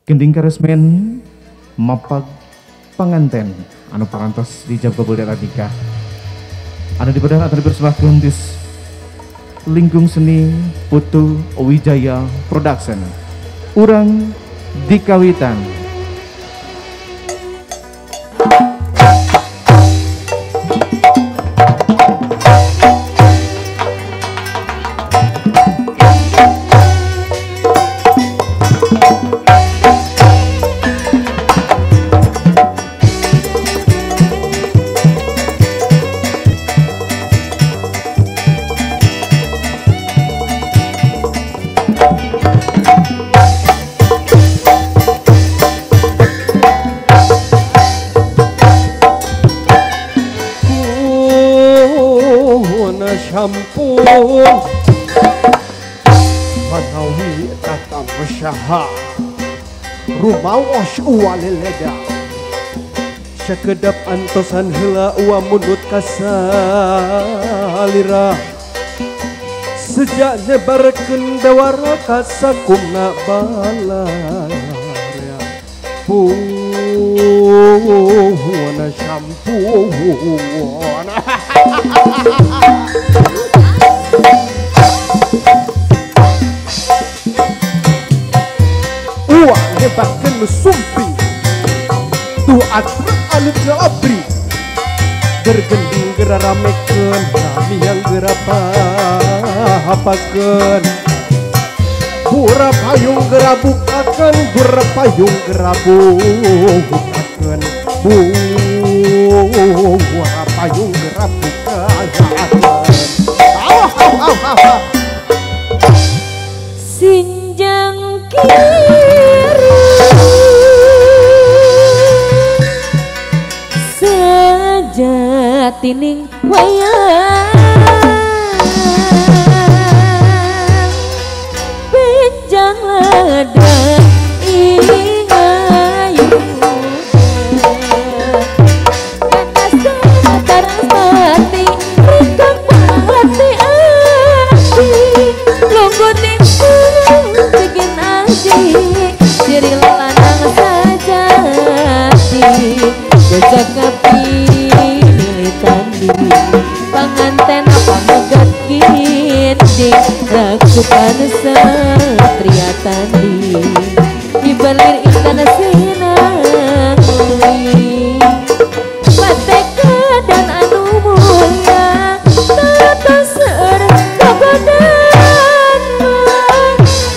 Gending karesmen mapag panganten anu parantos dijab kabul nikah. Anu dipedah atau dipersembahkeun di Lingkung Seni Putu Wijaya Production. Urang Dikawitan. Manawi tatam syaha rumaos waleleda sekedap antosan heula ua mundut kasalira sejak nyebarkeun dawara kasakumna balarea puhuna sampun. Nyebarkeun nu sumping tuh atra alut abri gergending geraramekeun kami yang gerapapakeun pura payung gerabukakeun pura payung gerabukakeun pura payung gerabukakeun. Au au au au sinjang kiri sejatining wayang benjang lada ing ayu tarasmati ringkang pati ati lungguh ning bikin aji ciri lanang sajati jejak api tandi panganten pamegat ginting raksukan satria tandi dibelir intan sinangli pateka dan anu mulia tata seur kagodan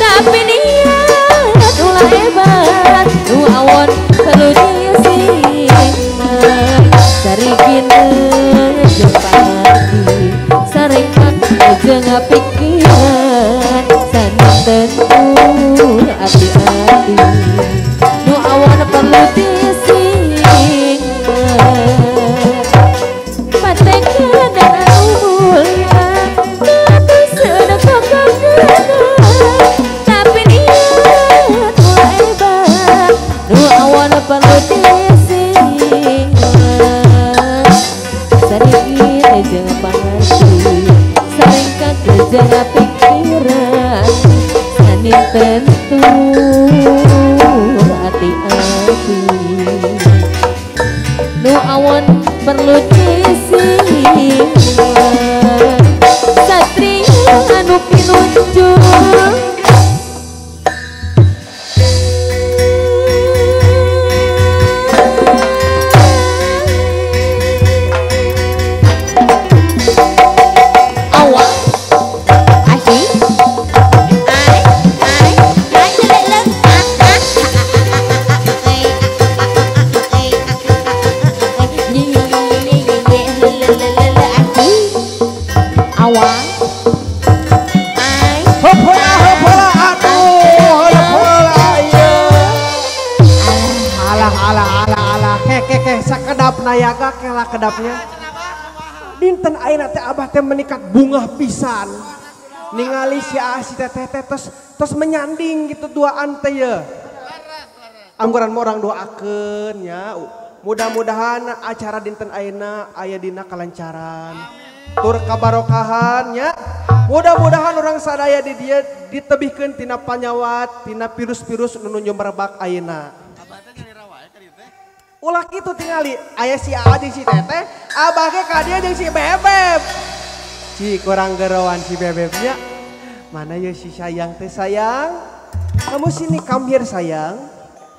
tapi niat ulah hebat nu awon perlu disingman sarigina jeung pikiran sanes tentu ati-ati nu awan perlu disingman pateka dan anu mulia tatu seuneu kagodan tapi niat ulah hebat nu awan perlu disingman sarigina jeung pangati jangan pikiran sanin tentu hati-hati nu awan perlu disingman satria anu pinunjul. Nayaga kela kedapnya dinten ayeuna teh abah teh menikat bungah pisan ningali si si teteh teh tos menyanding gitu duaan teh ye angguran mah orang doakeun nya mudah-mudahan acara dinten ayeuna aya dina kalancaran tur kabarokahan nya Mudah-mudahan orang sadaya di dia ditebihkeun tina panyawat, tina virus-virus nu nyemerbak ayeuna. Ulah kitu tingali, aya si Aa jeung si Teteh, abah ge ka dieu jeung si Bebeb. Si kurang geroan si Bebebnya. Mana ya si sayang teh sayang? Kamu sini come here sayang.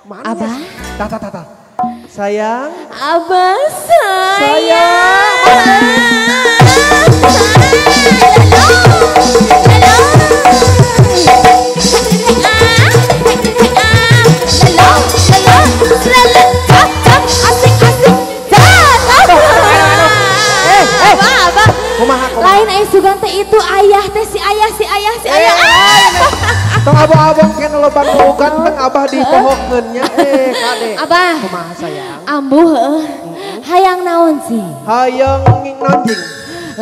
Mana? Abah. Tah tah tah. Sayang. Abah sayang. Lain ai sugan teh itu ayah teh si ayah si ayah si ayah. Tong abang-abang ken loba nu ganteng abah dipohokeun nya kade. Abah. Kumaha sayang? Ambuh heuh. Hayang naon sih? Hayang nonjing.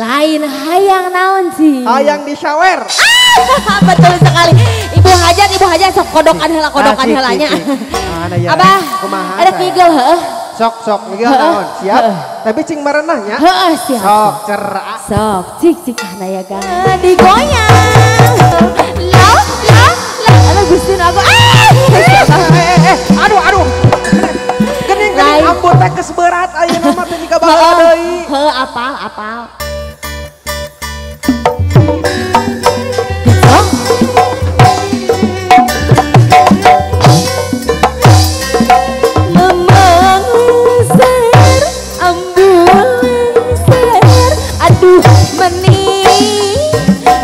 Lain hayang naon sih? Hayang disawer. Betul sekali. Ibu hajat sok kodokan heula nya. Abah. Kumaha? Ada kigel heuh. Sok sok ngigel naon? Siap. Tapi cing marenah nya. Heeh siap. Sok cerak. Sok cik cik kana ya kan. Digoyang. La la la. Aduh Gusti aku. Aduh aduh. Geuning geuning ambut teh geus berat ayeuna mah teh jiga bakal deui. Heuh apal apal.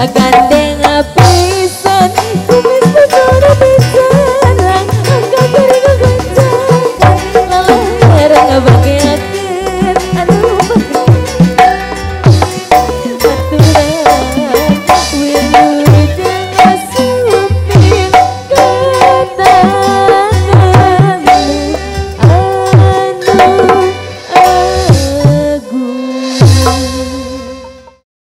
Gandeng pisan kumis bocor bicara gagari gogonjakan lalerang bageakeun anu aturan wilujeng asupin ka tangan anu agung.